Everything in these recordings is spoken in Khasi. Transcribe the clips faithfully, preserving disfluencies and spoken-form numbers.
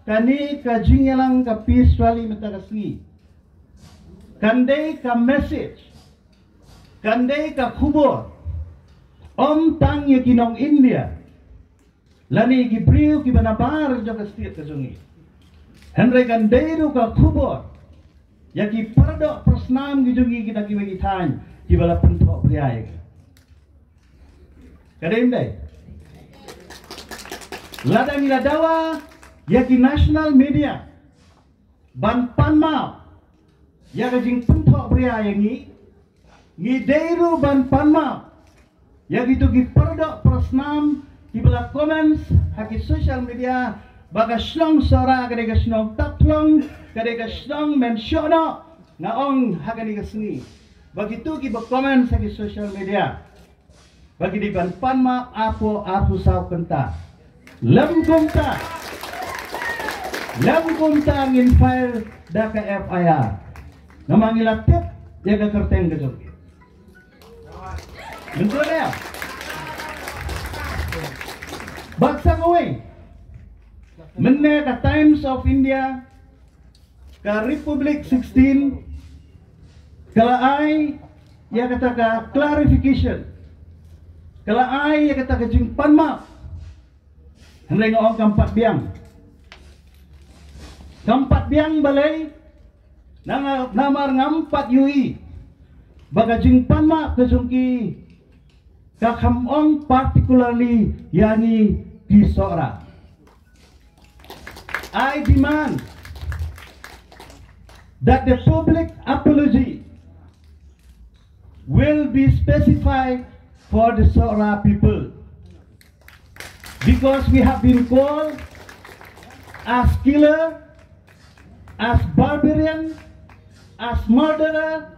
Kane ka jingïalang ka peace rally mynta ka sngi kan dei ka message, kan dei ka khubor ym tang ïa ki nong India lane ki briew kiba nabar jong ka state ka jong ngi. Hynrei kan dei ruh ka khubor ïa ki paradoh parasnam ki jong ngi kita kiwei ki thaiñ kiba la pynthoh bria ïa ki. Ka dei ym dei? Lada ngi la dawa ïa ki national media ban pan map ïa ka jingpynthoh bria ïa ngi, ngi dei ruh ban pan map ïa kito ki paradoh parasnam kiba la comments ha ki social media ba ka shnong Sohra ka dei ka shnong tapthlong, ka dei ka shnong mynshuh noh, nga ong ha kane ka sngi. Ba kito kiba comments ha ki social media ba ki dei ban pan map arphew, arphew saw kynta. Lym kumta, lym kumta ngin file da ka F I R. Namar ngi la tip ïa ka kyrteng ka jong ki. Mynta ïa bad sa kawei, mynne ka Times of India, ka Republic sixteen, ka la ai ïa kata ka clarification, ka la ai ïa kata ka jingpan map. Hynrei nga ong kam pat biang, kam pat biang balei? Nanga-, namar ngam pat ïohi ba ka jingpan map ka jong ki ka kham ong particularly ïa ngi ki Sohra. I demand that the public apology will be specified for the Sohra people, because we have been called as killer, as barbarian, as murderer,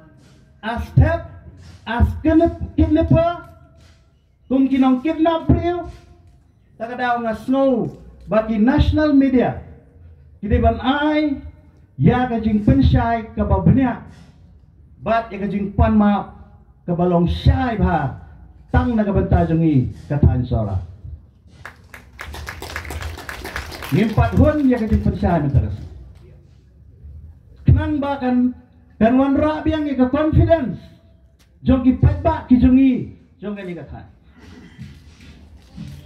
as theft, as kidnap-, kidnapper, kum ki nongkidnap briew. Ta ka daw nga sngew ba ki national media ki dei ban ai ïa ka jingpynshai kaba bniah bad ïa ka jingpan map kaba long shai bha tang na ka bynta jong ngi ka thaiñ Sohra. Ngim pat hun ïa ka jingpynshai mynta ka sngi. Khnang ba kan, kan wanrah biang ïa ka confidence jong ki paidbah ki jong ngi jong kane ka thaiñ.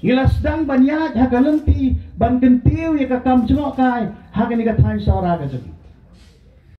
Ngi la sdang ban ïaid ha ka lynti ban kyntiew ïa ka kam jngohkai ha kane ka thaiñ Sohra ka jong ngi.